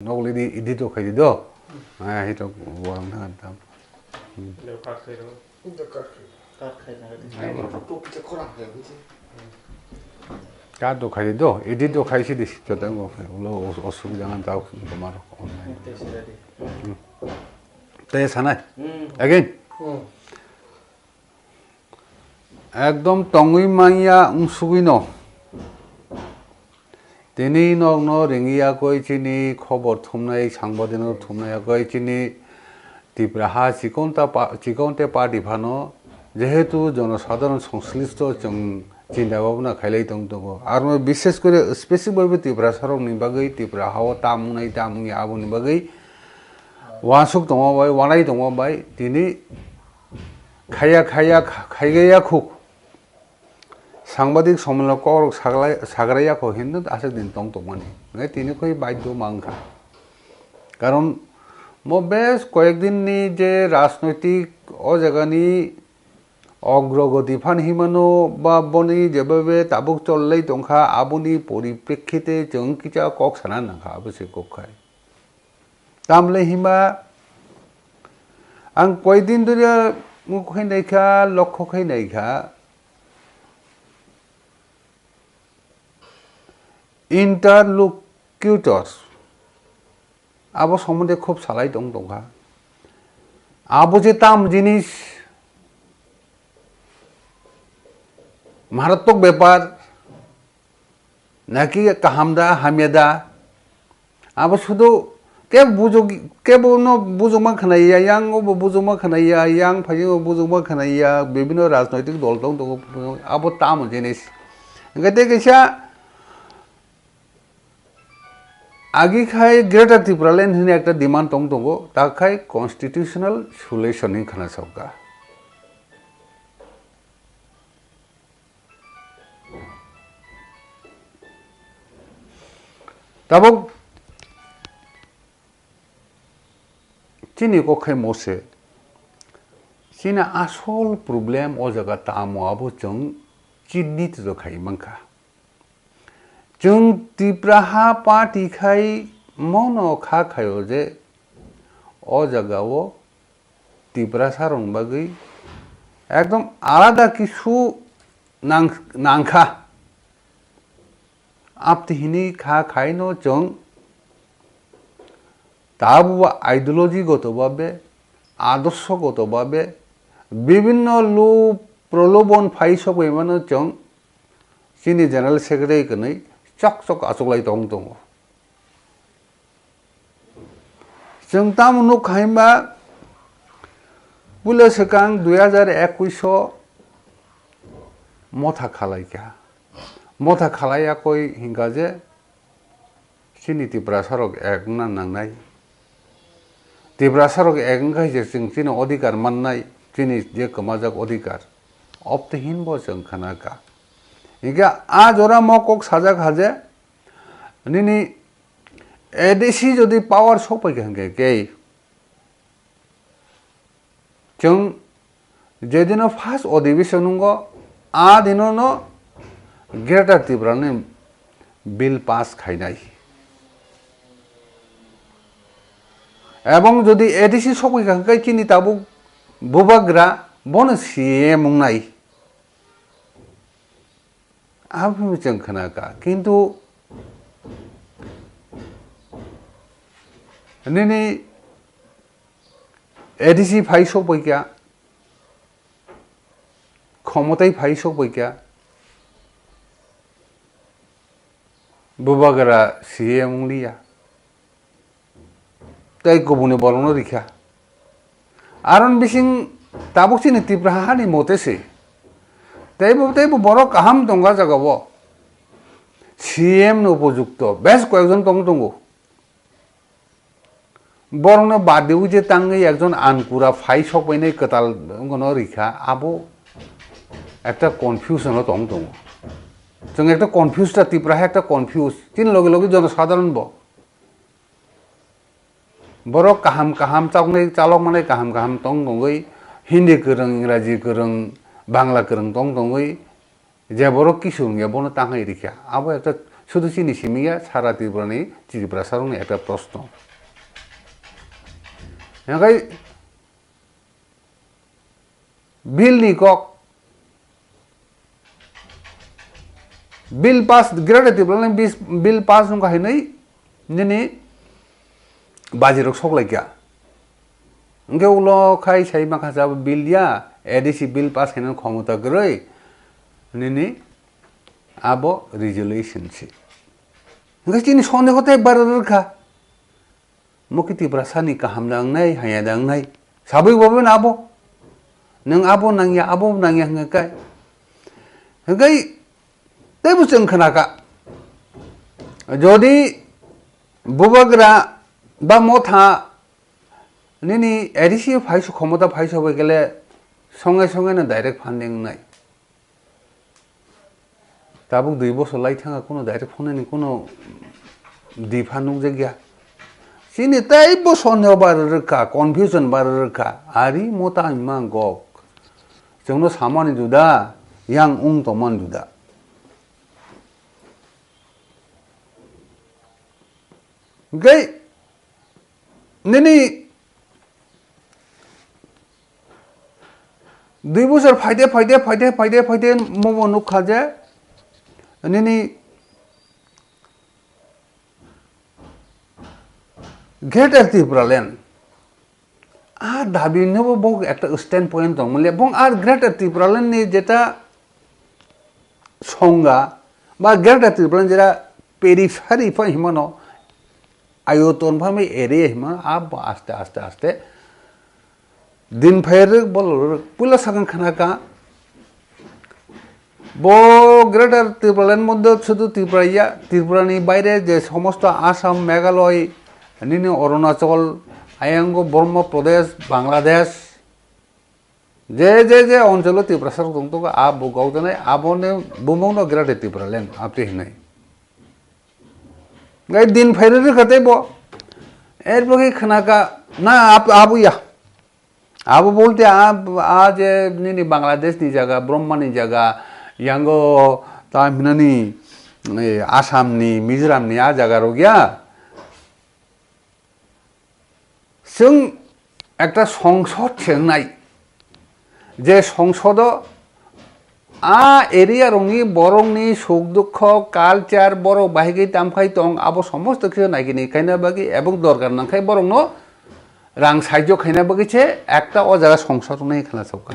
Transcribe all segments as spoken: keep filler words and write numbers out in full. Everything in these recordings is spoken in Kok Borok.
Nokli di edit rok khai di do. Ah, hito borok na tam. Cut khai rw. Cut khai na. Topi te khorang khai buji. Cut do khai di do, edit do khai si di, joto ngo khai. Ulo os-, osubida ngan tau, tomar online. Te sira di. Te sanai. Hmm. Again. Hmm. Ekdom tongwi manya wngsugwino. Tini nokno ringwi yakwi chini khobor thumnai, sangbadik no thumnai yakwi chini Tipra ha chikonta pa-, chikonte party phano jehetu jonosadharon songslisto chwng chinta bhabna khailai tong tongo. Aro bishes kore specific bhabe Tiprasarokni bagwi Tipra hao tam wngnai tam wngya aboni bagwi uansuk tongma bai, uanai tongma bai tini khaiya, khaiya, khaigaiya khuk. Sangbadik sommelon kokrok saglai-, sagraiya kho hinwi aswk din tong tongmani. Hwnkhe tini khoi baidho mankha. Karon mo bes koyek dinni je rajnoitik o jagani ogrogoti phan himano ba boni jebabe tabuk chollai tongkha, aboni poriprekkite chwng kisa kok sana nangkha, abo se kok khai. Tamle hima ang koidin duri muk khai naikha, lokho khai naikha. Interlocutor. Abo somonde khub salai tong tongkha. Abo je tam jinis maratok bepar, naki kaham da, hamya da? Abo sudu ke bujug-, kebo no bujugma khnaiya, yang obo bujugma khnaiya, yang phaiyung obo bujugma khnaiya, bibhinno rajnoitik dol tong tongo, abo tamo jinis. Hwnkhe tei kaisa agi khai Greater Tipraland hwnwi ekta demand tong tongo, ta khai constitutional solution hwnwi khna sokha. Tabuk chini kok khai mo se, chini asol problem o jaga tamo abo chwng chini twibo khai mankha. Chwng Tipra ha party khai mono kha khaio je o jaga o Tiprasa rokni bagwi ekdom alada kisu nang-, nangkha. Apti hini kha khaino chwng tabuk ideology goto babe, adorsho goto babe, bibhinno lub prolobon phai sokbai mano chwng chini General Secretary kwnwi chok chok achuklai tong tongo. Chwng tamo nuk kha hwnba, puila swkang dui hajar ekush o motha khalaikha. Motha khalai yakwi hwnkha je chini Tiprasa rok ek wngna nangnai. Tiprasa rok ek wngkha je chwng chini odhikar mannai, chini je kwmajak odhikar. Opte hinbo chwng khna kha. Hwnkhe a jora mo kok sajak ha je, nini A D C jodi power sokpai kha hwnkhe kei chwng jedino first odhibeshon wngo, a dinono Greater Tripura ni bill pass khainai. Ebong jodi A D C sokpai kha hwnkhe chini tabuk bubagra bono C M wngnai. Abo chwng khna kha, kintu nini A D C phai sokpai kha, khomotai phai sokpai kha, bubagra C M wng liya. Tei kubuni borokno rikha. Aron bising tabuk chini Tipra hani mote se. Teibo, teibo borok kaham tongo ah jagao. C M ni upojukto bes koyekjon tong tongo. Borokno bad diwi je tangwi ekjon ankura phai sokpainai kwtal wngno rikha, abo ekta confusion o tong tongo. Chwng ekta confused ta, Tipra hai ekta confused. Chini loge loge jonosadharon bo. Borok kaham kaham chaknai, chalok manai kaham kaham tong tongwi, Hindi kwrwng, Ingraji kwrwng, Bangla kwrwng tong tongwi, je borok kisu wngya bono tangai rikha. Abo ekta Sudu chini simi ya, sara Tripura ni Tiprasa rok ni ekta proshno. Hingke bill ni kok, bill pass, Greater Tipraland bis-, bill pass wngkha hinwi nini bajirok sok laikha. Hingke ulo khai sai makha jabo bill ya, A D C bill pass khainani khomota kwrwi nini abo resolution se. Hingke chini sondeho tei barwi rwkha. Mo khe Tiprasani kaham da wngnai, hamya da wngnai? Sabwi bo bini abo. Nwng abo nangya, abo nangya hwnkha khe. Hwnkhe teibo chwng khna kha. Jodi bubagra ba motha nini A D C phaisu khomota phaisu bai kele songe songe no direct funding wngnai. Tabuk dui bosor lai thangkha, kuno direct phone ni kuno dipha nukjakya. Chini teibo sondeho bar rwkha, confusion bar rwkha. Ari mota wngma gok. Chwngno samani juda, yang wng tongmani juda. Hwnkhe nini dui bosor phaide, phaide, phaide, phaide, phaide, mobo nukha je nini Greater Tipraland. A dabi no bo, bo ekta stand point tong mole. Bong ar Greater Tipraland ni jeta songa, ba Greater Tipraland jeta periphery pa himano, ayoton pa mi area himano, a bo aste, aste, aste. Din phairwk, bolorwk, puila sakang khana ka. Bo Greater Tipraland moddhe sudu Tripura ya, Tripura ni baire je somosto Assam, Meghalaya, nini Arunachal, ayango Brahma Pradesh, Bangladesh, je, je, je oncholo Tiprasa rok tong tongo, a bo gok janai, abo ne bumung no Greater Tipraland, apri hinai. Gai din phairwk rwkha tei bo, er bo khe khana ka, na, ap-, abo ya. Abo bolte a, a je nini Bangladesh ni jaga, Brahma ni jaga, yango ta hinani, eh, Assam ni, Mizoram ni a jaga rok ya. Chwng ekta songsod se wngnai. Je songsodo a area rokni borokni suk dukho, culture, borok bahigwi tamkhai tong, abo somosto khe naigini khaina bagwi ebong dorkar nangkhai borokno rang sahajyo khaina bagwi se ekta o jaga songsod wngnai khna chokha.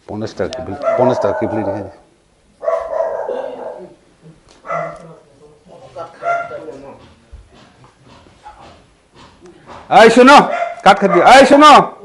Ponestar kibli, ponestar kibli ni. Ai suno, kat khadi, ai suno.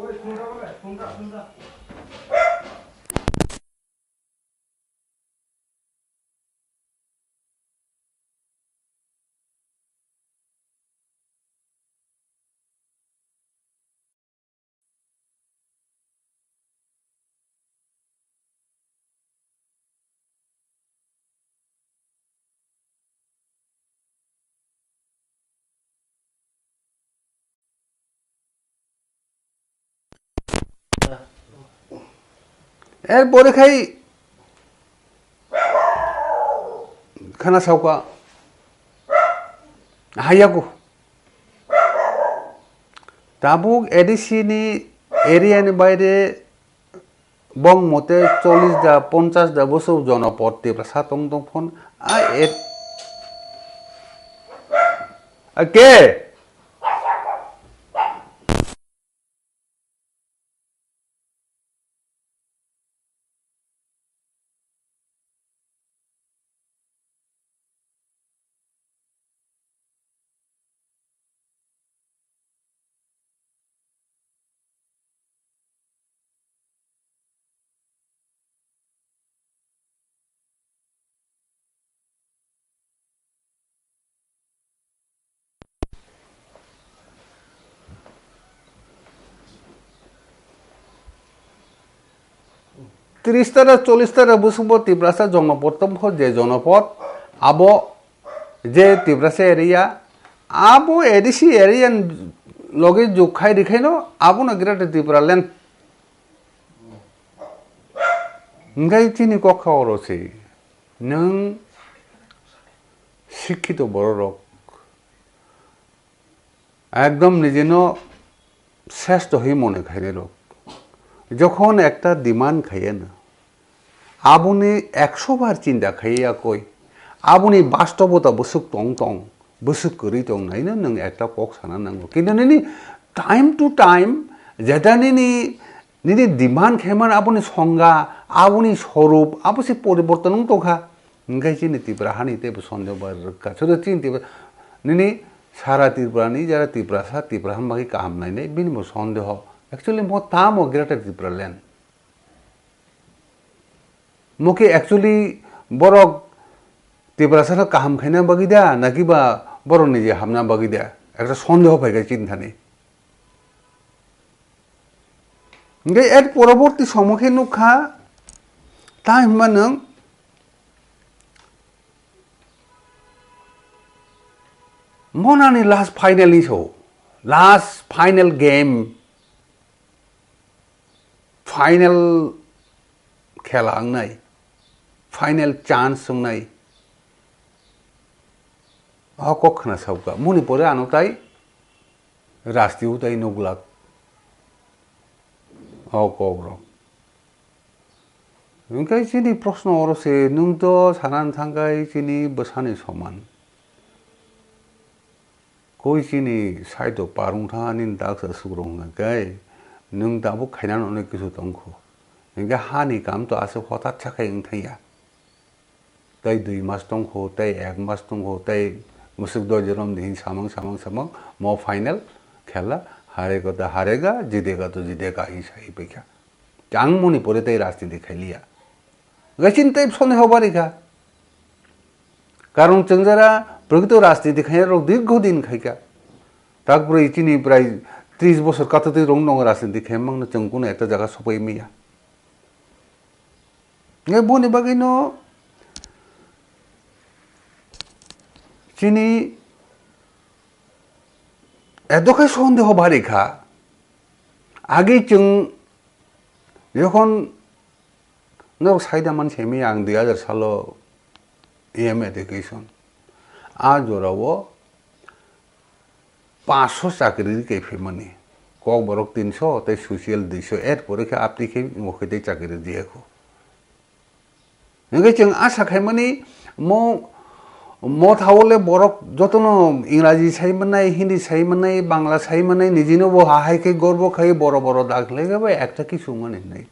Er pore khai khana sauka hayaku. Tabuk A D C ni area ni baire bong mote chollish da, ponchash da bosor jonopod Tiprasa tong tong phon. A, e, a, ke? Tris tara, chollish tara bwswkbo Tiprasa jonopod tongkho, je jonopod abo Je Tiprasa area, abo A D C area ni loge jug khai rikhaino, abono Greater Tipraland. Hingkhai chini kok kha oro se, nwng sikhito bororok, ekdom nijino sresto hwnwi mone khainai rok. Jokhon ekta demand khaiya na, aboni ekso bar chinta khaiya koi, aboni bastobota bwswk tong tong, bwswk kwrwi tong naino nwng ekta kok sana nango. Kintu nini time to time, jeta nini, nini demand khaiman aboni songga, aboni sorup, abo se poriborton wng tongkha. Hingkhai chini Tipra hani teibo sondeho bar rwkha. Sudu chini Tipra, nini sara Tripura ni jara Tiprasa, Tipra han bagwi kaham nainai, bini bo sondeho. Actually, mo tamo Greater Tipraland. Mo khe actually borok Tiprasa no kaham khaina bagwi da, naki ba borok ni je hamna bagwi da? Ekta sondeho phaikha chini thani. Hingke er poroborti somo khe nukha, ta hinma nwng monani last final ni so, last final game, final khela wngnai, final chance wngnai. O kok khna sauka, moni pore ano tai rasti utai nuglak. O kok rok. Hingke chini proshno oro se, nwng to sanan thangkai chini bwsani soman. Koi chini side o parung thani daksa sukrung hwnka kai, nwng tabuk khainani onek kisu tongkho. Hingke hani kam to aswk hothat sakhai wng thangya. Tei dui mas tongkho, tei ek mas tongkho, tei mwswk doi jorom di hin samang, samang, samang, mo final khela, harega to harega, jidega to jidega hin sai paikha. Ang moni pore tei rajniti khailiya. Gachin tei soni hobarikha. Karon chwngjara prokrito rajniti khaina rok dirgho din khaikha. Tak bwrwi chini prai tris bosor kathatwi rong nongo rajniti khaimangno chwng kuno ekta jaga sopai maya. Ngai boni bagwino chini edokhai sondeho bari kha. Agi chwng jokhon norok saida man semi ang dui hajar salo E M education. A jorao panchsho chakri rikhe phaimani. Kokborok tinsho tei social duisho, er pore khe apni khe omo khe tei chakri riyakho. Hingke chwng asa khaimani mo, mo thao le borok jotono Ingraji sai manai, Hindi sai manai, Bangla sai manai, nijino bo hahai khe gorbo khai boro boro dak khlai khe bai ekta kisu wngmani hinwi.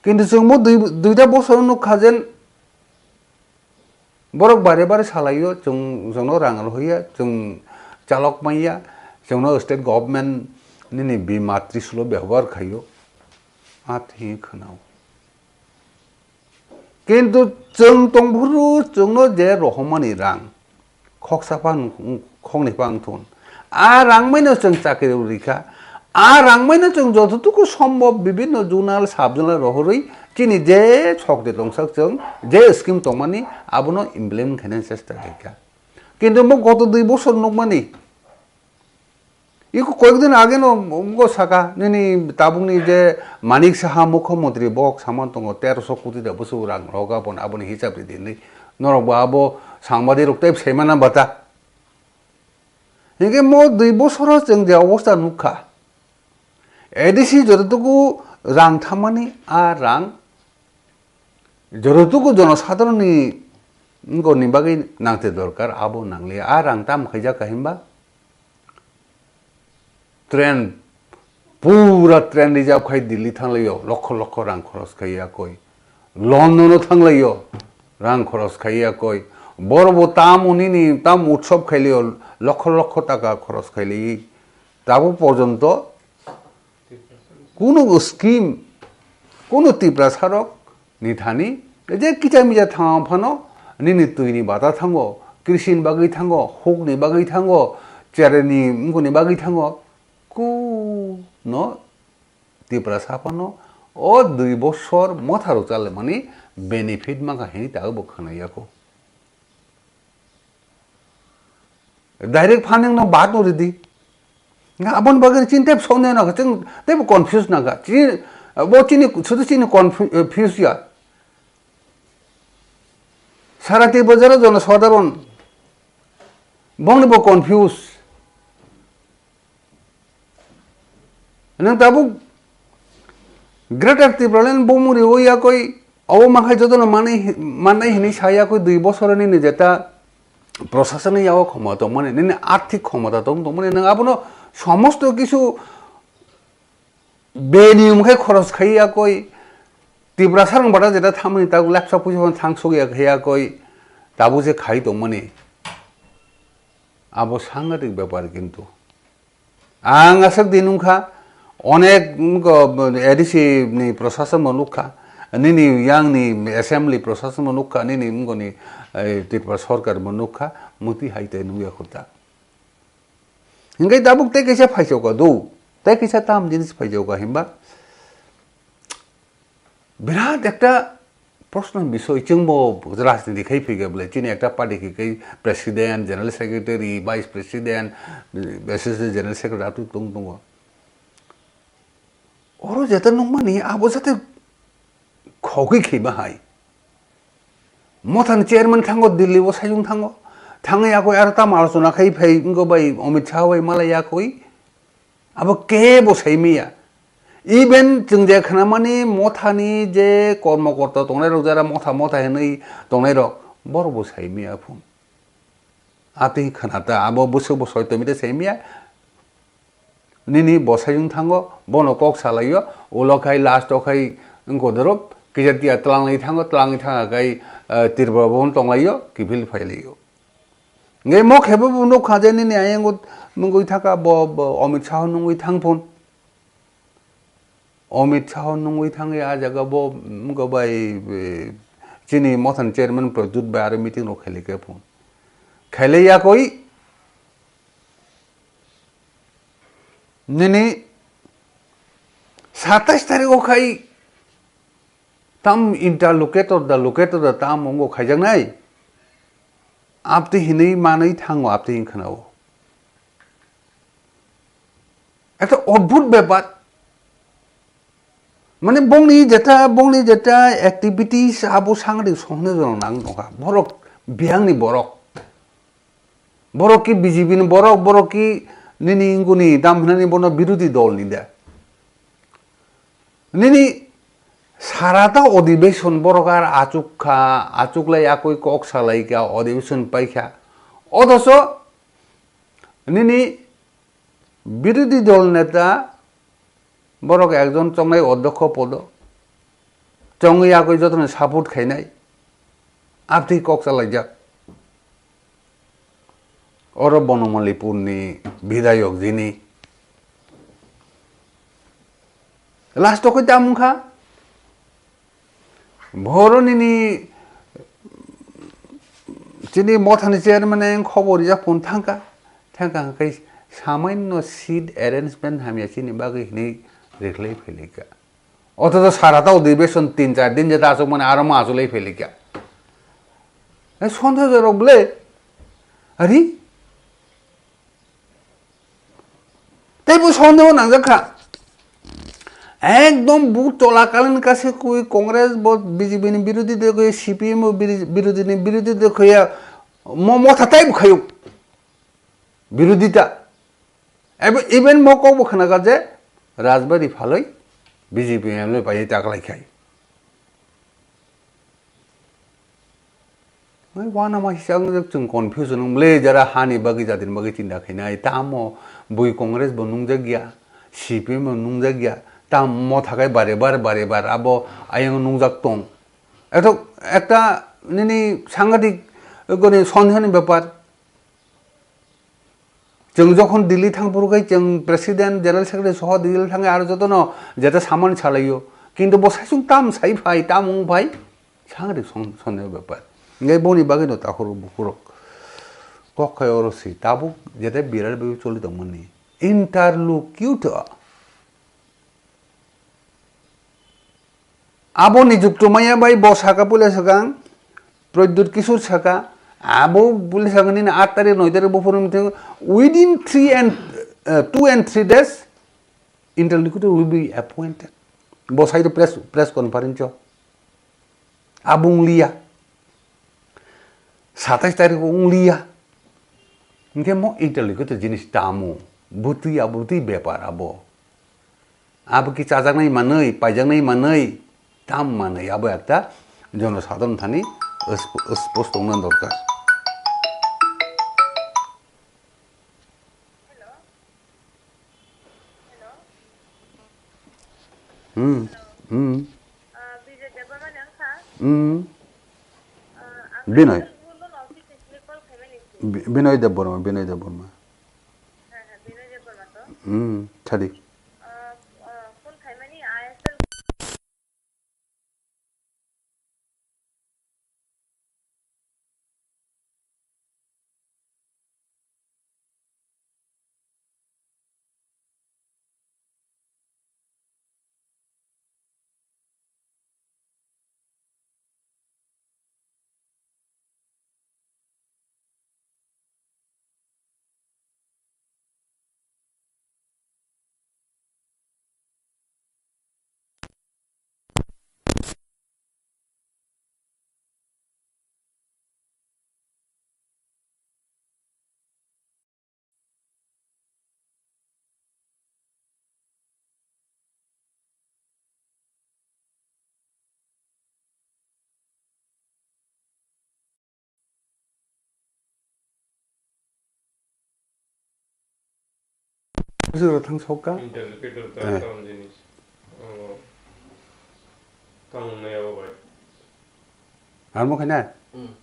Kintu chwng bo dui, duita bosor nukha jen, borok bare bare salaio, chwng, chwngno rang rohorya, chwng chalok manya, chwngno state government nini bima trisulo bebohar khaio, a thwi khwnao. Kintu chwng tongphuru chwngno je rohormani rang, khoksa phang, khoknwi phang thun. A rangmaino chwng chakri rikha. A rangmaino chwng jototuku sombhob bibinno zonal, sub zonal rohorwi chini je sokde tongsak chwng, je scheme tongmani abono implement khaina chesta khaikha. Kintu mo goto dui bosor nukmani, iko koyekdin ageno umgo saka, nini tabukni je Manik Saha mukhyamantri bok saman tongo, teroso koti da bwswk rang roga bon aboni hisab ridi hinwi. Norok bo abo sangbadirok tei saimana bata. Hingke mo dui bosoro chwng je obostha nukha, A D C jototuku rang thamani a rang jototuku jonosadharonni wngoni bagwi nangte dorkar, abo nangliya. A rang tam khaijak kha himba? Train, pura train reserve khai Delhi thanglaio, lokho lokho rang khoros khai yakoi. London o thanglaio, rang khoros khai yakoi. Boro bo tamo nini, tamo utsob khailio, lokho lokho taka khoros khaili. Tabo porjonto kuno scheme, kuno Tiprasa rok ni thani, je kicha mija thangma phano, nini twi ni bata thango, krishi ni bagwi thango, huk ni bagwi thango, chere ni wngkuni bagwi thango, kuno Tiprasa phano o dui bosor motha rok chale mani benefit mankha hini ta bo khwnai yako. Direct funding no bad no ridi. Nga abon bagwi chini tep sonde na chini tep confuse na ga. Chini bo chini sudu chini confuse ya. Sara Tripura jara jono sadaron bongni bo confuse. Nang tabuk Greater Tipraland bumuri o yakoi abo makhai jotono manai manai hinui sa yakoi dui bosor ni jeta proshasoni yago khomota tongmani nini arthik khomota tong tongmani nang abono somosto kisu beniyum khai khoros khai yakoi Tiprasa rang bata jeta thamani tabuk laksa puisa thang sogya khai yakoi tabuk je khai tongmani abo sangadik bepar kintu. Ang aswk di nungkha, onek wngko A D C ni prosason bo nukha, nini yang ni assembly prosason bo nukha, nini wngoni, eh, Tripura sorkar bo nukha, muti hai tei nungya khurta. Hingke tabuk tei kaisa phaisoka do, tei kaisa tam jinis phaisoka himba. Birat ekta proshno bisoi, chwngbo rajniti khai phikha bwle, chini ekta party khai khai president, general secretary, vice president, assistant general secretary atwi tong tongo. Oro jeta nungmani abo jate khogwi khima hai. Mothani chairman thango, Delhi o sayung thango. Thangwi akoi aro tamo alochona khai phai wngkha bai Amit Shah bai malai yakoi. Abo kebo saimiya. Even chwng je khnamani mothani je kormokorta tongnai rok jara motha motha hinwi tongnai rok borok bo saimiya phun. Atwi khnata abo bwswk bo soi tomite saimiya. Nini bosai wng thango, bono kok salaio, ulo khai last o khai wngko dorop kisa tiya twlangwi thango, twlangwi thangkha khai, eh, Tripura bo tonglaio, kiphil phailaio. Ngai mo khebo bo nukha je nini ayang mungwi thaka bo, bo Amit Shah nungwi thang phun. Amit Shah nungwi thangwi a jaga bo, mm, go bai, eh, chini mothan chairman Pradyut bai aro meeting rok khailai khe phun. Khailai yakoi nini satais tarik o khai tam interlocutor da locator da tam wngbo khaijaknai. Abtwi hinwi manwi thango, abtwi wng khwnao. Ekta odbhut bepar. Mane bongni jeta, bongni jeta activities abo sangri sohne jono nang nokha. Borok biyangni borok. Borok ki B J P ni borok, borok ki nini inguni dam hinani bono birodhi dol ni de. Nini sarata odibeshon borok ar achuk kha, achuk lai akoi kok salai kha, odibeshon pai kha. Othocho nini birodhi dol neta borok ekjon chongnai odhokho podo. Chongwi akoi jotono support khainai. Abtwi kok chalaijak. Oro Bonomalipurni bidayok jini. Last o koi tamo wngkha? Boro nini chini mothani chairman ni khobor rijak phone thangkha. Thangkha hwnkhe samaino seat arrangement hamya chini bagwi hinwi rikhlai phailaikha. Othocho sara ta odibeshon tin char din jeta achukmani aro ma achulai phailikya. Hai sondhejorok bwle? Ari? Teibo sondeho nangjakha. Ekdom bu cholakalin kase kui Congress bo B J P ni birodhi de kui, C P M bo biri-, birodhi ni birodhi de kui ya, mo-, motha teibo khayuk. Birodhita. Ebe-, even mo kok bo khna kha je Rajbari phalwi B J P M L A pai ta khlai khai. Mai wana ma hisa wng jak chwng confusion wng le jara hani bagwi jatini bagwi chinta khainai tamo bui Congress bo nungjak ya, C P M bo nungjak ya, tamo motha khai bare bar bare bar abo ayang nungjak tong. Eto ekta nini sangadik goni sondehoni bepar. Chwng jokhon Delhi thang phuru khai chwng President, General Secretary soho Delhi thangwi aro jotono jeta samani salaio. Kintu bo saichung tam sai phai, tam wng phai, sangri son-, sonde bepar. Ngai boni bagwi no takhoro bukhurok. Kok khai oro si, tabuk jeta birar bagwi choli tongmani. Interlocutor. Abo nijukto maya bai bo saka puila swkang, Pradyut Kishore saka, Abo police ang nini aat tarik, noi tarik bo phone meeting, within three and, uh, two and three days, interlocutor will be appointed. Bo sai press, press conference o. Abo wng liya. Satais tarik o wng liya. Hingke mo interlocutor jinis tamo. Bwtwi abo bwtwi bepar abo. Abo ki chajaknai manwi, paijaknai manwi, tam manwi, abo ekta jonosadharon thani sp-, sposto wngna dorkar. Hmm, hmm. Hmm. Binoy. Bi-, Binoy Debbarma, Binoy Debbarma. Hmm, chadi. Bwswk rok thang sok ka? Interlocutor ta Eh. Tamo jinis. Oh. Tamo nai abo bai. Armo khaina? Hmm.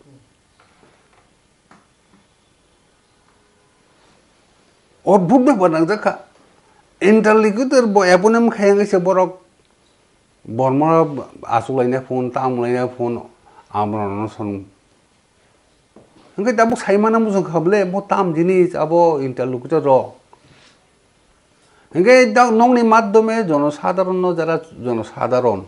O buk bek bo nangjak kha. Interlocutor bo appointment khayang se borok bormo asuk laina phone, tam laina phone, amrano son. Hingke tabuk sai mana muchung kha bole, bo tam jinis abo interlocutor rok. Hingke da-, nokni madhyome jonosadharon no jara jonosadharon,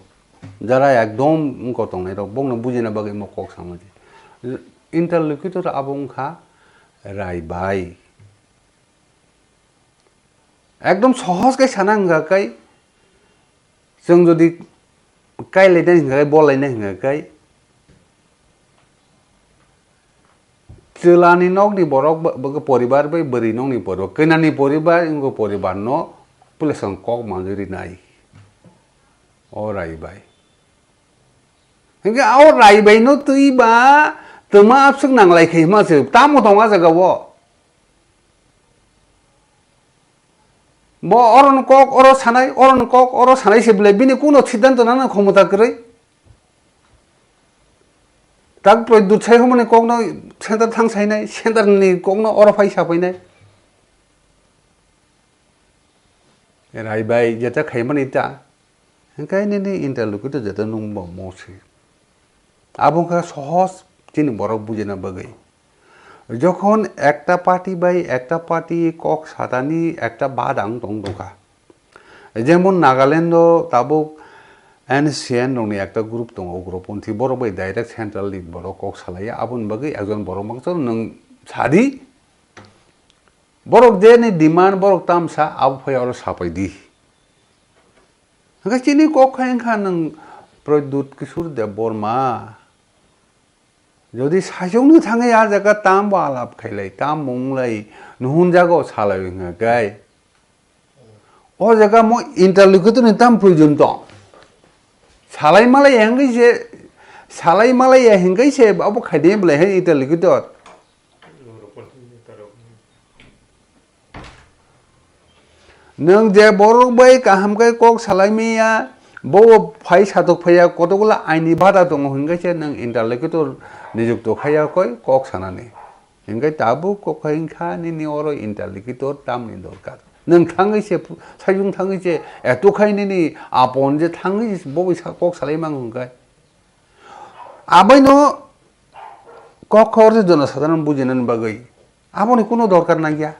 jara ekdom wngkor tongnai rok, bokno bujina bagwi mo kok sama di. Interlocutor abo wngkha Rai bai. Ekdom sohos khe sana hingka kai, chwng jodi kai lainai hingka kai, bol lainai hingka kai, chwla ni nok ni borok bo, bo poribar bai bwrwi nok ni poribar, kena ni poribar, wngko poribar no puila chwng kok manjui rinai. O Rai bai. Hingke o Rai bai no twi ba twma abswk nanglai khe hima se tamo tong a jaga o. Bo oro no kok oro sanai, oro no kok oro sanai se bwle bini kuno siddhanto nana khomota kwrwi. Tak Pradyut sai humani kok no center thang sainai, center ni kok no oro phai sapainai. Rai bai jeta khaimani ta, hingkai nini interlocutor jeta nung bo mo se. Abo wngkha sohos chini borok bujina bagwi. Jokhon ekta party bai ekta party kok satani ekta bada wng tong tongkha. Jemon Nagaland o tabuk N C N rokni ekta group tongo, ugroponthi, borok bai direct central ni borok kok salaiya, aboni bagwi ekjon borok mangsa nwng sadi. Borok je ni demand borok tamsa abo phai oro sapai di. Hingke chini kok khai wngkha nwng Pradyut Kishore Debbarma. Jodi saichungni thangwi a jaga tam bo alap khailai, tam bo wnglai, nuhun jaga o salai wngkha kai. O jaga mo interlocutor ni tam proyojon tong. Salai malai hingke se, salai malai hingke se abo khaide belai hai interlocutor. Nwng je borok bai kaham khe kok salai maya, bo phai satok phaiya, kotokgola aini bada tongo hingke se nwng interlocutor nijukto khaiya koi kok sanani. Hingke tabuk kok khai wngkha nini oro interlocutor tamni dorkar. Nwng thangwi se, sajung thangwi se, eto khai nini apon je thangwi se bo bai sa-, kok salai mang hingke. Abaino kok khor se jono sadharon bujinani bagwi. Aboni kuno dorkar nangya.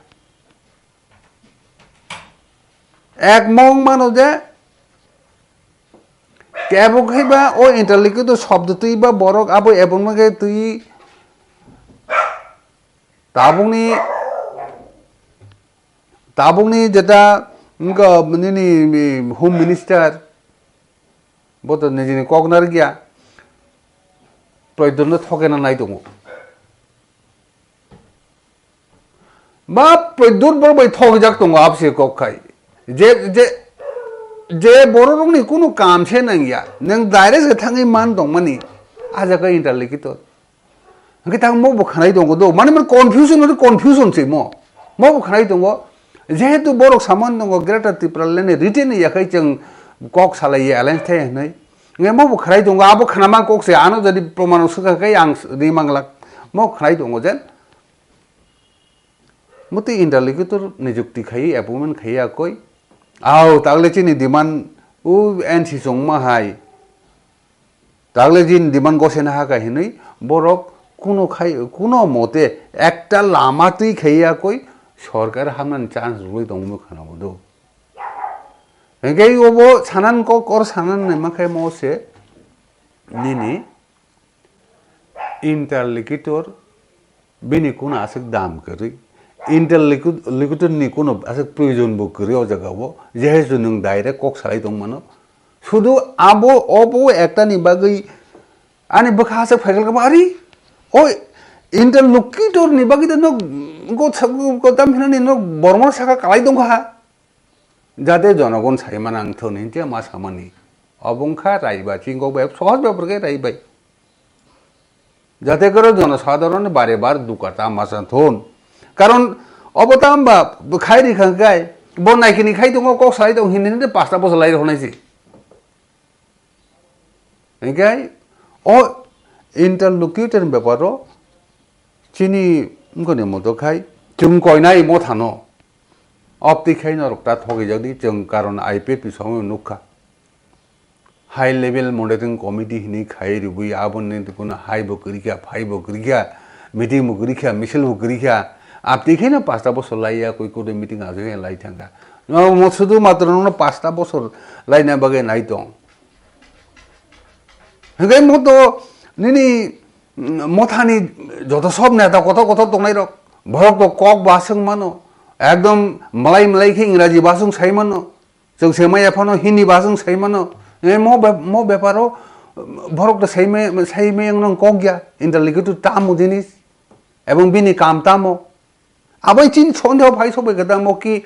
Ek mong mano je, kebo khe ba o interlocutor shobdo twi ba borok abo ebongma khe twi Tabukni, tabukni jeta wngkha nini Home Minister, bo to nijini kok narikya, Pradyutno thokena nai tongo. Ba Pradyut borok bai thokjak tongo abse kok khai. Je, je, je bororokni kunu kam se nangya. Nwng direct se thangwi man tongmani. A jaga interlocutor. Hwnkhe tang mo bo khanai tongo do. Mani, mani confusion, mani confusion se mo. Mo bo khanai tongo. Jehetu borok saman tongo Greater Tipraland ni written yakhai chwng kok salai alliance thai hinwi. Hwnkhe mo bo khanai tongo. Abo khanama kok se ano jadi proman swkha khai ang ri manglak. Mo khanai tongo jen. Motwi interlocutor nijukti khai, appointment khai akoi. Au, tagle chini demand u N C chongma hai. Tagle jin demand gosena haka hinwi borok kuno khai, kuno mote ekta lama twi khai akoi sorkar hamnani chance rwui tongmung khana bodo. Hingke obo sanan kok or sanan naima khai mo se nini interlocutor bini kuno aswk dam kwrwi, interlocutor ni kuno aswk proyojon bo kwrwi o jaga o, jehetu nwng direct kok salai tong mano. Sudu abo, obo ekta ni bagwi ani bwkha aswk phaikal kama, ari o interlocutor ni bagwi no go, go tam hinani no bormo saka kalai tong kha. Jate jonogon sai manang thon hintia ma samani. Obo wngkha raiba, chingkok bai sohoj bepar khe raibai. Jate koro jonosadharon bare bar duka ta ma san thon. Karon obo tamba khai ri khang kai, bo naikini khai tongo, kok sai tong hinni hinni pasta boso lai rok nai si. Hingke o interlocutor ni beparo chini wngkoni moto khai chwng koinai mothano opti khai norok ta thogijak di chwng karon I P F ni somoyo nukha. High level monitoring committee hinwi khai rwui aboni kuno hai bo kwrwikha, phai bo kwrwikha, meeting bo kwrwikha, misil bo kwrwikha. Apti khe no pasta bosor laiya koi koto meeting aswk lai thangkha. No, mo sudu matro no pasta bosor laina bagwi nai tong. Hingke mo to nini, mm, mothani joto sob neta kotor kotor tongnai rok, borok to kok ba swng mano, ekdom malai malai khe Ingraji ba swng sai mano, chwng se maya phano Hindi ba swng sai mano. E mo be-, mo beparo, mm, borok to sai me-, sai me wng nang kok ya, interlocutor tamo jinis, ebong bini kam tamo. Abai chini sondeho phai sobai khe tamo ki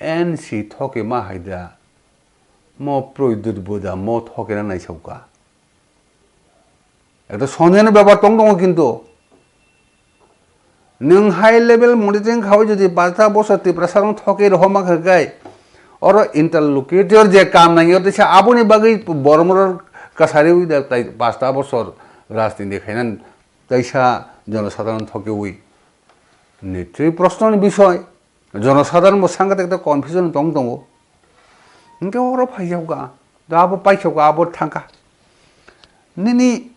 N C thoke ma hai da, mo Pradyut bo da, mo thoke na nai sauka. Ekta sonjani bepar tong tongo kintu. Nwng high level monitoring khaui jodi pasta bosor Tiprasa rok thoke rohorma khakai, oro interlocutor je kam nangyo teisa aboni bagwi boromorok kasari ui da tai pasta bosor rajniti khaina teisa jonosadharon thoke ui. Nichoi proshno ni bisoi. Jonosadharon bo sangatek ta confusion tong tongo. Hingke oro phaijakga, da abo paisokga, abo thangkha. Nini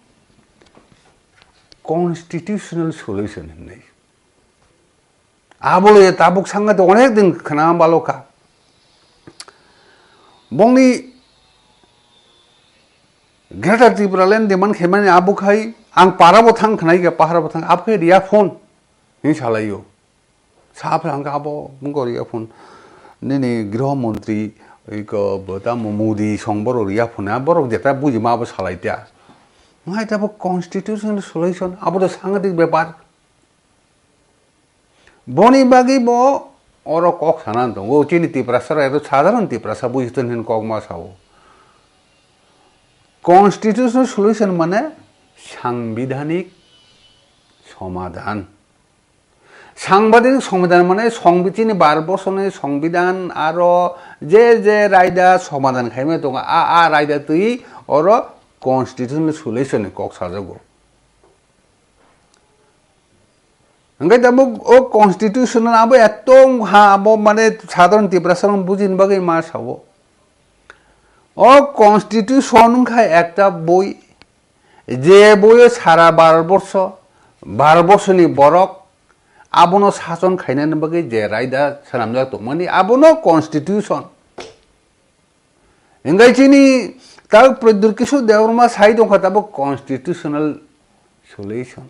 constitutional solution hinwi. Abo le tabuk sangatek onek din khna balokha. Bongni Greater Tipraland demand khaimani abo khai ang para bo thang khnai khe pahara bo thang abo khai riya phone hin salaio. Sap hwnkha abo wngkha riya phone. Nini Griho Montri iko bo tamo Modi song borok riya phone, a borok jeta bujima abo salai ta. Ngai ta bo constitutional solution, abo to sangadik bepar. Boni bagwi bo oro kok sana tongo. Chini Tiprasa rok sadharon Tiprasa buji ton hin kok ma sao. Constitutional solution mane sangbidhanik somadhan. Sangbadik songbidan mane songbi-, chini Bharat borsoni songbidan aro je je raida somadan khaimani tongo, a, a raida twi oro constitutional solution ni kok sajago. Hingke tabuk o constitutional abo etong ha abo mane sadharon Tiprasa rok bujini bagwi ma sao. O constitution wngkha ekta boi, je boyo sara Bharat borso, Bharat borsoni borok abono sason khainani bagwi je raida swnamjak tongmani, abono constitution. Hingke chini tak Pradyut Kishore Debbarma sai tongkha tabuk constitutional solution.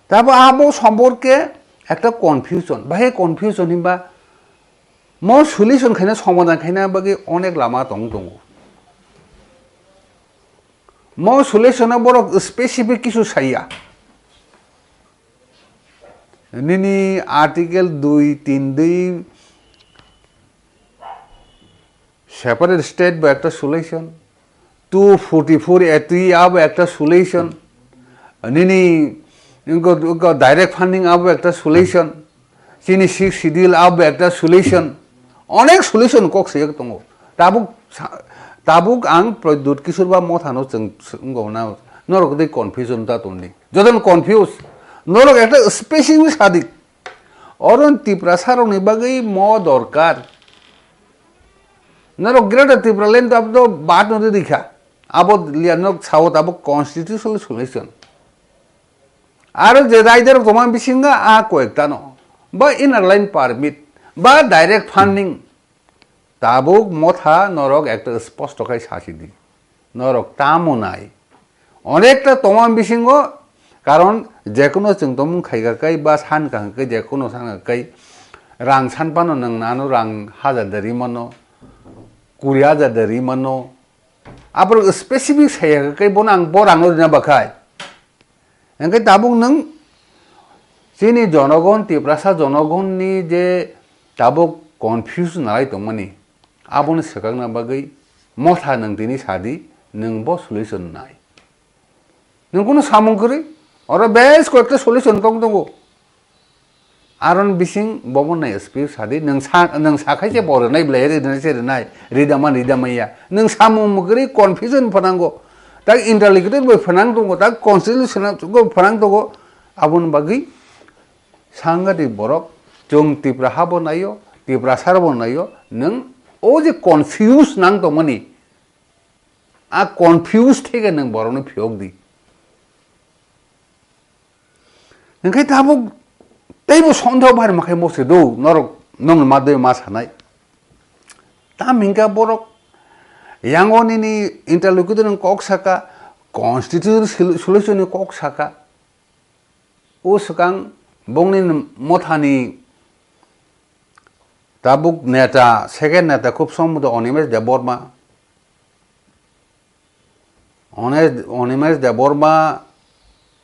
Tabo abo সম্পর্কে একটা confusion, bahai confusion himba mo solution khaina, সমাধান khaina bagwi onek lama tong tongo. Mo solution o borok specific kisu saiya. Nini article dui tin dui separate state bo ekta solution, two forty-four A three abo ekta solution, nini wngkha, wngkha direct funding abo ekta solution, chini sixth schedule abo ekta solution, onek solution kok siyok tongo. Tabuk sa-, tabuk ang Pradyut Kishore ba mothano chwng s-, wngkha na norok tei confusion ta tongdi. Jotono confuse, norok ekta specific sadik. Oron Tiprasa rokni bagwi mo dorkar. Norok Greater Tipraland abo to bad no rikha. Abo liya norok sao abo constitutional solution. Aro je raidarok tongma bisingo a koyektano. Ba inner line permit, ba direct funding. Tabuk motha norok ekta sposto khai sasi di. Norok tamo nai. Onekta tongma bisingo, karon jekono chwng tongmung khaika kai ba san kaham kai jekono san kai rang san pano nwng nano rang hajar da ri mano, kuri hajar da ri mano. Aborok specific saya kai bono ang bo rang no rina bakhai. Hingke tabuk nwng chini jonogon, Tiprasa jonogonni je tabuk confuse nalai tongmani, abono swkakna bagwi motha nwng tini sadi, nwng bo solution nai. Nwng kunu samung kwrwi, oro bes koyekta solution tong tongo. Aron bising bobo nai speech sadi, nwng sa, nwng sakhai se bo rwnai belai, rwnai se rwnai, ridama, ridama ya. Nwng samung mwkri confusion phanango. Tak interlocutor bo phanang tongo, tak constitution bo phanang tongo. Aboni bagwi sangati borok, chwng Tipra habo naio, Tiprasa rokbo naio, nwng o je confuse nang tongmani, a confuse theke nwng borokno phiyok di. Hingke tabuk teibo sondeho bai rwma khe mo se do, norok nongni ma doi ma sanai. Tam hingke borok yango nini interlocutor ni kok saka, constitutional sol-, solution ni kok saka. O swkang bongni mothani tabuk neta, second neta khub sombodo Animesh Debbarma. One-, Animesh Debbarma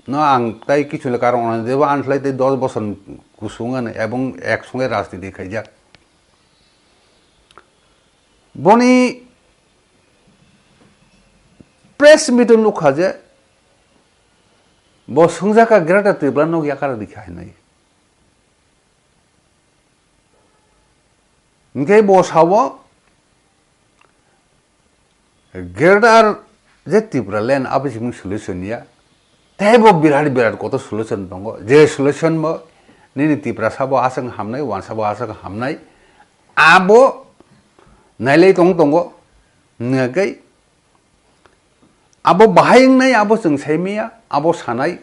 no ang tai kichule karon Animesh Debbarma ang khlai tei dos bosor kusung ani ebong ek songe rajniti khaijak. Boni press meet o nukha je bo swngjak kha Greater Tripura nok yakar rikha hinwi. Hingke bo sao, Greater je Tripura land abo simi solution ya. Teibo birat birat kotor solution tongo. Je solution bo nini Tiprasa bo aswk hamnai, wansa bo aswk hamnai. Abo nailai tong tongo. Hingke abo bahai wngnai abo chwng saimaya, abo sanai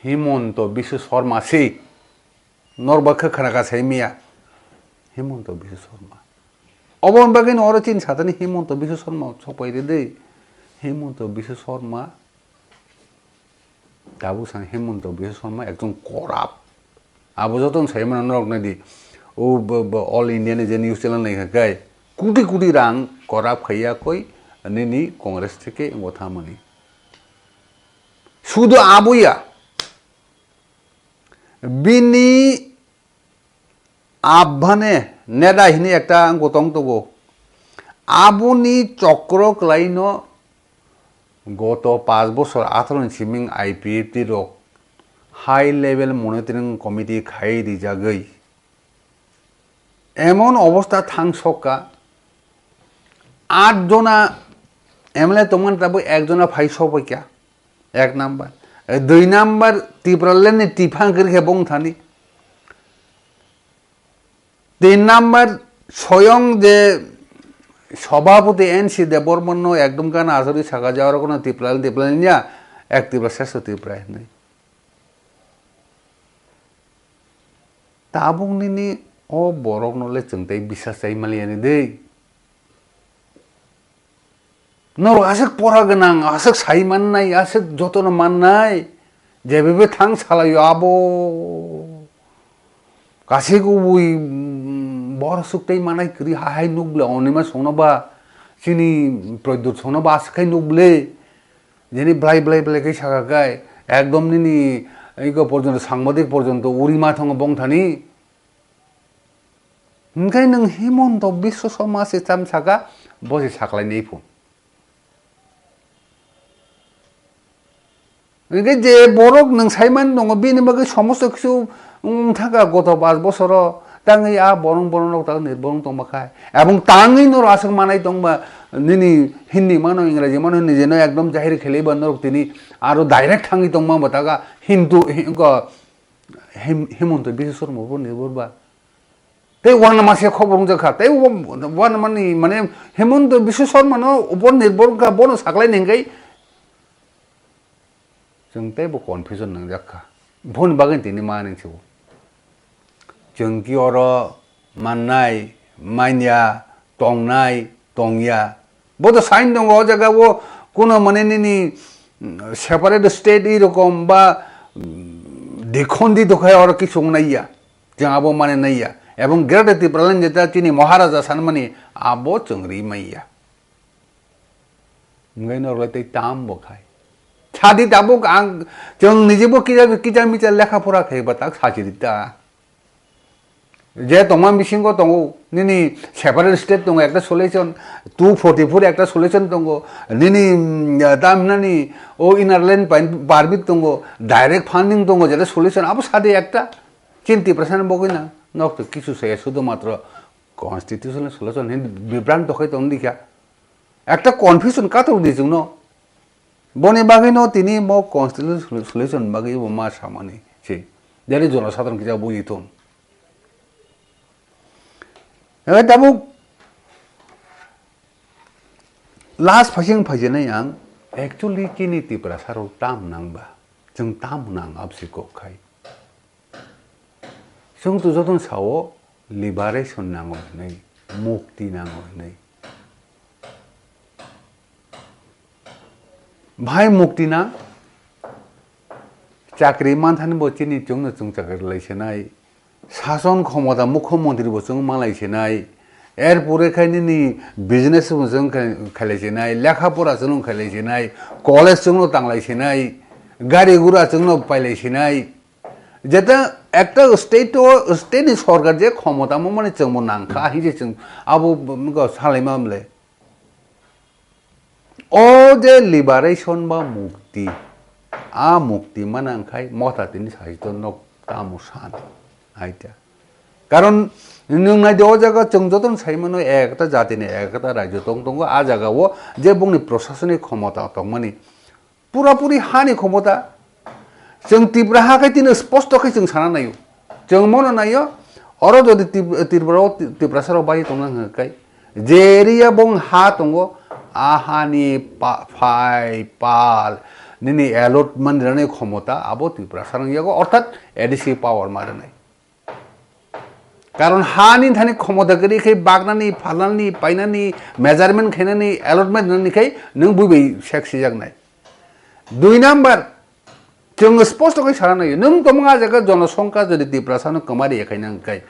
Himanta Biswa Sarma se. Norba khe khana ka sai miya, Himanta Biswa Sarma. Oboni bagwi no oro chini satani Himanta Biswa Sarma sokpai rwdi. Himanta Biswa Sarma, tabuk san Himanta Biswa Sarma ekdom corrupt. Abo joto no sai mano norok nai di. O bo, bo All India ni je news channel nai kha kai, koti koti rang corrupt khaiya koi nini Congress theke wngbo thamani. Sudu abo ya. Bini abbhane neda hini ekta gotong togo. Aboni chokro kwlaino goto panch bosor atharo ni siming I P F T rok high level monitoring committee khai rijagwi. Emon obostha thang sokka, aat jona M L A tongmani tabuk ek jona phai sokbaikha, ek number. Dui number, Tipraland ni tiphang kwrwi khe bong thani. Tin number, soyong je sobhapoti N C Debbarmano ekdom gana asori saka je oro kono Tipraland, Tipraland ya, ek Tripura, sresto Tripura hinwi. Tabuk nini o borokno le chwng tei bisas chai maliya ni de. Norok aswk pora gwnang, aswk sai mannai, aswk jotono mannai. Jebebe thang salaio abo. Kasik ubui, mm, bor suk tei manai kwrwi ha hai nuk ble onima songno ba chini Pradyut songno ba aswk khai nuk ble. Jeni blai blai blai khai saka khai ekdom nini iko porjonto sangbadik porjonto uri ma thongo bongthani. Hingke nwng Himanta Biswa Sarma se cham saka bo se saklai nei phu. Hingke je borok nwng saiman tongo, bini bagwi somosto kisu wng thaka goto pas bosoro, tangwi a borong borong rok tang nirborong tongma khai. Abong tangwi noro aswk manai tongma, nini Hindi mano, Ingraji mano, nijeno ekdom jahir khelai ba norok tini aro direct thangwi tongma bo taga Hindu, hi-, ko Him-, Himanta Biswa Sarma bo nirbor ba. Tei uanama se khobor wngjakha. Tei uanamani mane Himanta Biswa Sarma no upor nirbor wngkha, bono saklai ni hingkai chwng teibo confusion nangjakha. Boni bagwi tini ma nang sibo. Chwng ki oro mannai, manya, tongnai, tongya. Bo to sign tongo o jaga o kuno mane nini, mm, separate state i rokom ba, mm, dikhondi dokhai oro kisu wngnai ya. Chwng abo mane nai ya. Ebong Greater Tipraland jeta chini Maharaja sanmani abo chwng ri mai ya. Hingke norok tei tam bo khai. Sadi tabuk ang chwng nijibo kisa, kisa misa lekha pora khai ba tak sajiri ta. Je tongma bisingo tongo, nini separate state tongo, ekta solution, two forty-four ekta solution tongo, nini, mm, tamhinani o inner line permit tongo, direct funding tongo, jeta solution, abo sadi ekta, chini Tiprasa ni bogwi na, nok to kisu saya, sudu matro constitutional solution, hindi bibranto khai tong dikha, ekta confusion katok di chwngno. Boni bagwino tini mo constitutional solution bagwi bo ma samani se. Jani jono sadharon kisa buji thung. Ebe tabuk last phasing phaijenai ang actually chini Tiprasa rok tam nang ba. Chwng tam nang absi kok khai. Chwng to jotono sao liberation nango hinwi, mukti nango hinwi. Bhai mukti nang, chakri manthani bo chini chwngno chwng chakri lai sinai, sason khomota mukhyamantri bo chwng malai sinai, er pore khai nini business bo chwng khai-, khailai sinai, lekha pora chwngno khailai sinai, college chwngno tanglai sinai, gari gura chwngno pailai sinai. Jeta ekta state o, state ni sorkar je khomota mo mane chwngbo nangkha, hinse chwng abo b-, b-, salaima mle. O je liberation ba mukti, a mukti mana wngkhai motha tini saichito nok tamo san. Aita. Karon nwng nai de o jaga chwng jotono sai mano ekta jati ni ekta rajyo tong tongo, a jaga o je bongni prosasonik khomota tongmani pura puri hani khomota. Chwng Tipra ha khai tini sposto khai chwng sana naio. Chwng mono naio, oro jodi Tip-, Tripura o Ti-, Tiprasa rok bai tongna hwnkha khai, je area bong ha tongo, a hani pa-, phai, pal, nini allotment rani khomota abo Tiprasa rang yago, orthat A D C power ma rwnai. Karon hani thani khomota kwrwi khe baknani, phalnani, painani, measurement khainani, allotment nani khai nwng bui bai sek sijaknai. Dui number, chwng sposto khe sana naio, nwng tongmung a jaga jonosongkha jodi Tiprasa no kwmari ya khaina hwnkhe,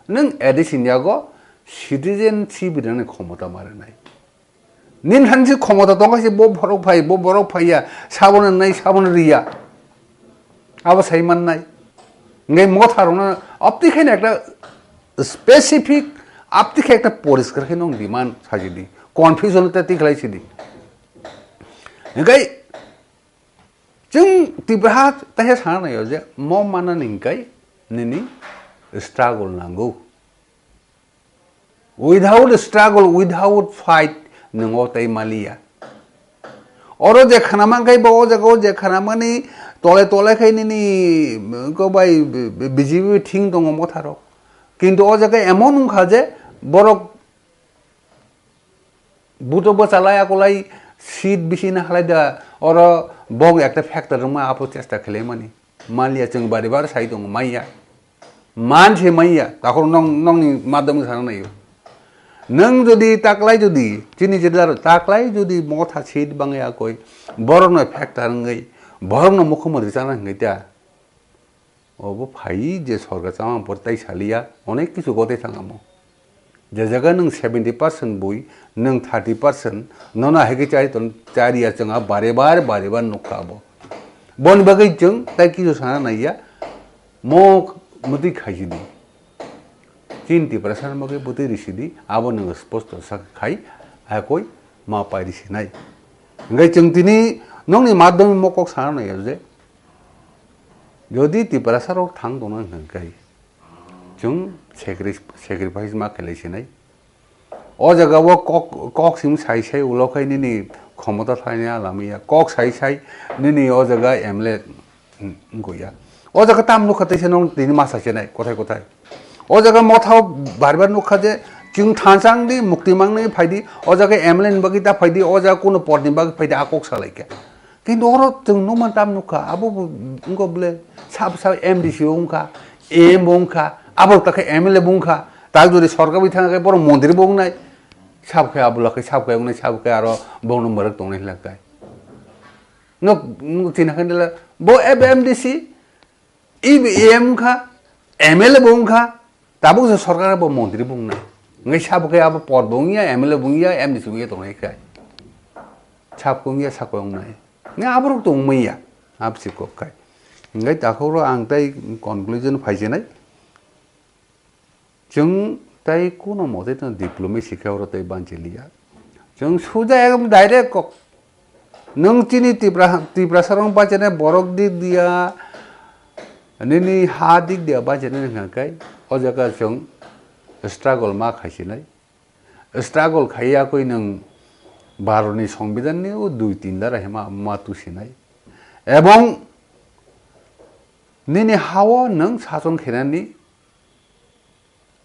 nwng A D C ni yago citizenship rinani khomota ma rwnai. Nini thani se khomota tongkha se bo borok phai, bo borok phaiya, sabono nai, sabono riya. Abo sai mannai. Ngai motha rokno apti khe ekta specific, apti khe ekta poriskar khe nong demand sajidi. Confusion ta tikhlai sidi. Ngai chwng Tipraha ta he sana naio je mo mana ningkai nini struggle nango. Without struggle, without fight, nwng o tei maliya. Oro je khana mankhe bo o jaga o je khana mani tole tole khai nini, mm, ko bai B J P thing tongo motha rok. Kintu o jaga emon wngkha je borok buto bwchalai akolai seat bisi na halai da oro bong ekta factor wngma apo chesta khlai mani. Manliya chwng bari bar sai tongo, manya. Man se manya, takhor nong, nongni madam sana naio. Nwng jodi taklai jodi, chini jidar taklai jodi motha seat bangya koi, borokno factor wngwi, Borokno mukhyamantri chana hwnkhe ta. Obo phai je sorkar chama por tai saliya, onek kisu gote thangamo. Je jaga nwng seventy percent bui, nwng thirty percent, nono hai khe chari ton, chari ya chwng a bare bar, bare bar nukha abo. Boni bagwi chwng tai kisu sana naiya, mo mwtwi khaisidi. Chini Tiprasa ni bagwi bwtwi risidi, abo nwng sposto sa khai, hakoi ma pai risinai. Hingke chwng tini nokni madhyamik mo kok sana naiya je, jodi Tiprasa rok thang tongna hwnkhe chwng sacri-, sacrifice ma khlai sinai. O jaga o kok, kok sim sai sai ulo khai nini khomota thaini alamya. Kok sai sai nini o jaga M L A wngkha ya. O jaga tam nukha teisa nong tini masa chenai kothai kothai. O jaga mothao bar bar nukha je chwng thansang di mukti mangni phaidi o jaga M L A ni bagwi ta phaidi o jaga kuno porni bagwi phaidi a kok salaikha. Kintu oro chwng nukman tam nukha, abo bo wngkha bole sab sab M D C bo wngkha, A M bo wngkha, abo takhe M L A bo wngkha, tak jodi sorkar bai thangkhe borok montri bo wngnai, sab khe abo lakhe sab khe wngnai, sab khe aro bongno mwrwk tongnai hinlakhe. Nuk, nuk chini khe nila, bo abo M D C, E B M wngkha, M L A bo wngkha, tabuk je sorkar bo montri bo wngnai. Ngai sabo khe abo pod bo wngya, M L A bo wngya, M D C wngya tongnai khe. Sab ko wngya, sako wngnai. Ngai aborok tong manya, abo se kok kai. Ngai takhoro ang tai conclusion phaijenai. Chwng tai kuno mote tong diplomacy khe oro tai banchi liya. Chwng suja ekdom direct kok. Nwng chini Tipra, Tiprasa rok bachane borok dik dia, nini ha dik dia bachane hwnkha kai, o jaga chwng struggle ma khaisinai. Struggle khaiya koi nwng Bharatni Songbidanni o dui tin dara hima ma tusinai. Ebong nini hao nwng sason khenani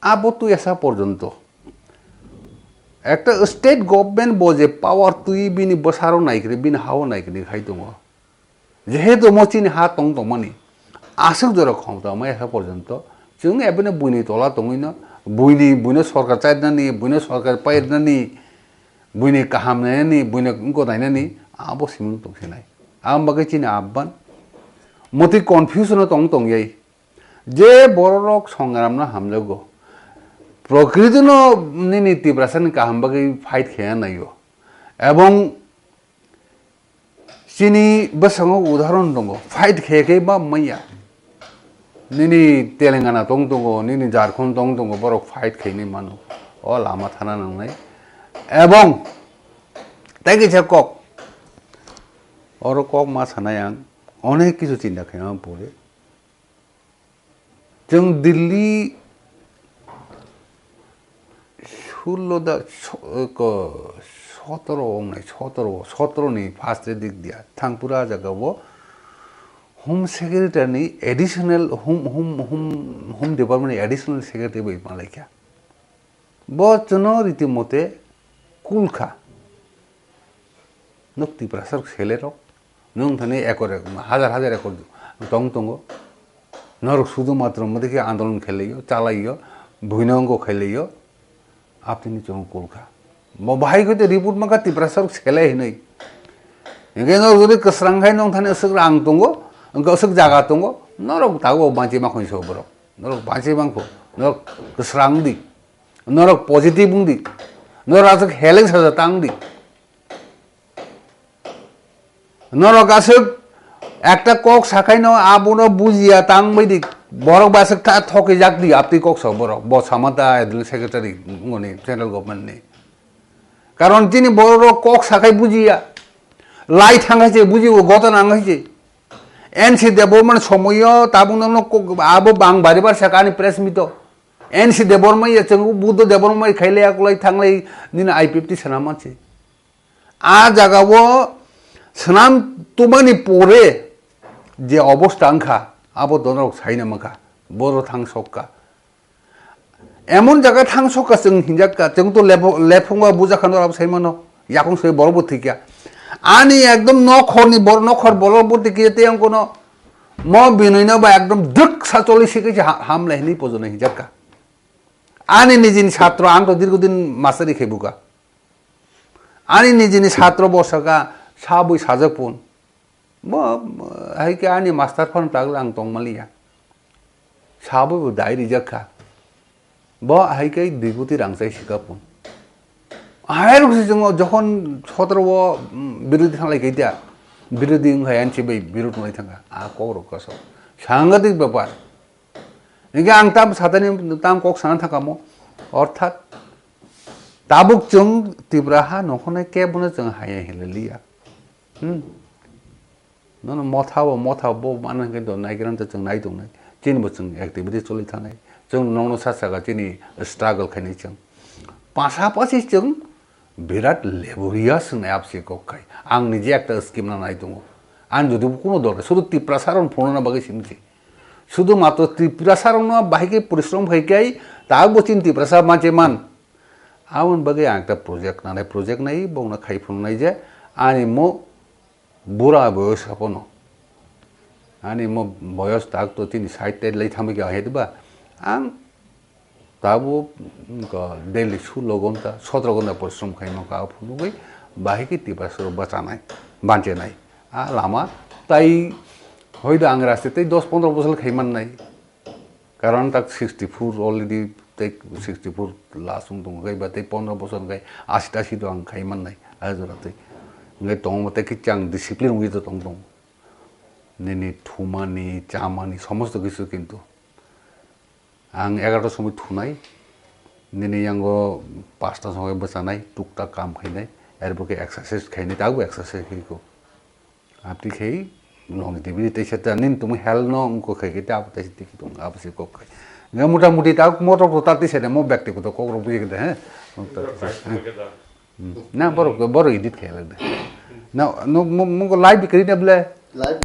abo twi asa porjonto. Ekta state government bo je power twi bini bwsaro naikhwrwi, bini hao naikhwrwi khai tongo. Jehetu mo chini ha tong tongmani, aswk jora khomta mai asa porjonto chwng ebene buini tola tongwino, buini, buino sorkar chairnani, buino sorkar pairnani, buini kaham nainani, buino wngko nainani, abo simung tongsinai. Ang bagwi chini abban motwi confusion o tong tongyai. Je bororok songramno hamjago, prokriti no nini Tiprasa ni kaham bagwi fight khe naio. Ebong chini bwskango udahoron tongo, fight khe khe ba manya. Nini Telangana tong tongo, nini Jharkhand tong tongo, borok fight khe ni mano. O lama thana nangnai. Ebong tei kisa kok, oro kok ma sanai ang, onek kisu chinta khe ang pore. Chwng Delhi sullo da, so-, ko, sotoro wngnai, sotoro, sotoro ni first dik dia. Thangpura jaga o Home Secretary ni additional, Home, Home, Home, Home Department ni additional secretary bai malaikha. Bo chwngno riti mote kulkha. Nuk Tiprasa rok sele rok. Nwng thani ekor ek, hajar hajar ekor tong tongo. Norok sudu matro mode khe andolon khelaiyo, chalaio, bhuinongo khelaiyo. Apni chwng kulkha. Bo bahai khe report maka Tiprasa rok sele hinwi. Hingke norok jodi kwsrang khai nwng thani aswk rang tongo, hingke aswk jaga tongo, norok tago banchi ma khoi so borok. Norok banchi mangkho, norok kwsrang di. Norok positive wng di. Norok aswk heleng saja tang di. Norok aswk ekta kok sakaino abono bujiya tang bai di. Borok ba aswk ta thokijak di, apni kok sa borok. Bo sama ta adil secretary ngoni central government ni. Karon chini borok kok sakai bujiya. Lai thang hai se bujibo, gotana ang hai se. N C Debbarma somoyo tabuk no kok abo bang bari bar sakani press mito. N C Debbarma ya chwng Buddha Debbarma khailai akulai thanglai nini I P F T sana manse. A jaga o swnam tumani pore je obostha wngkha abo donorok saina mankha boro thang sokka. Emon jaga thang sokka chwng hinjakka chwng to lephung ba bujakha norok saimano yakung soi borok bo thikya. Ani ekdom nokhorni bor nokhor borok bo thikya tei ang kono mo binui no ba ekdom dwk sa choli sikhe ham lai hinui pojono hinjakka. Ani nijini satro ang to dirgo din masteri khe buka. Ani nijini satro bosaka sabui sajak pun. Bo, hai khe ani master phano tagle ang tongmaliya. Sabo bo dai rijak kha. Bo hai khe dui koti rang chai sika pun. Hai rok se chwng jokhon sotro o, mm, birodhi thanglai kaitia. Birodhi wng hai ansi bai birod nai thangkha. A kok rok kaso. Sangadik bepar. Hingke ang tam satani tam kok sana thangkha mo. Orthat tabuk chwng Tipra ha nokhonai kebono chwng haya hilaliya. Hmm. Nono motha bo, motha bo, mano hingke do naigranta chwng nai tongnai. Chini bo chwng activity choli thanai. Chwng nongno sa saka chini struggle khainai chwng. Pasapasi chwng birat laborious hwnwi absi kok khai. Ang nije ekta scheme na nai tongo. Ang jodi bo kuno dol, sudu Tiprasa rok phunukna bagwi simi se. Sudu matro Tiprasa rokno bahai khe porishrom khai khai, tak bo chini Tiprasa manche man. Aboni bagwi ang ekta project nanai, project nai, bongno khai phunuknai je, ani mo bura boyos hapono. Ani mo boyos tak to tini side tide lai thangbai kha hai ba. Ang tabo, mm, ko daily sulo gonta, sotro gonta porishrom khai manka, a phunugwi bahai khe Tiprasa rok bachanai, banchenai. A lama tai hoido ang raste tei dos pondro bosor khai mannai. Karon tak sixty four already, tei sixty four last wng tongo, khe ba tei pondro bosor hwnkhe asi ta asi do ang khai mannai, a jora tei. Hwnkhe tongo tei khe chang discipline wngwi to tong tong. Nini thumani, chamani, somosto kisu kintu. Ang egarota somoi thunai, nini yango pasta somoi bwchanai, tuktak kam khainai, erbo khe exercise khainai, tago exercise khai ko. Abdi khai nongni tibini teisa ta nin tumu hell no wngkha khai khe ta abo teisa tiki tong abo se kok khai. Nga mota moti ta motor to ta teisa de mo bekti ko to kok rok bujik de he. Mota teisa. Hmm. Na borok borok edit khai lag de. Na no mo mo ko live bikri de ble. Live.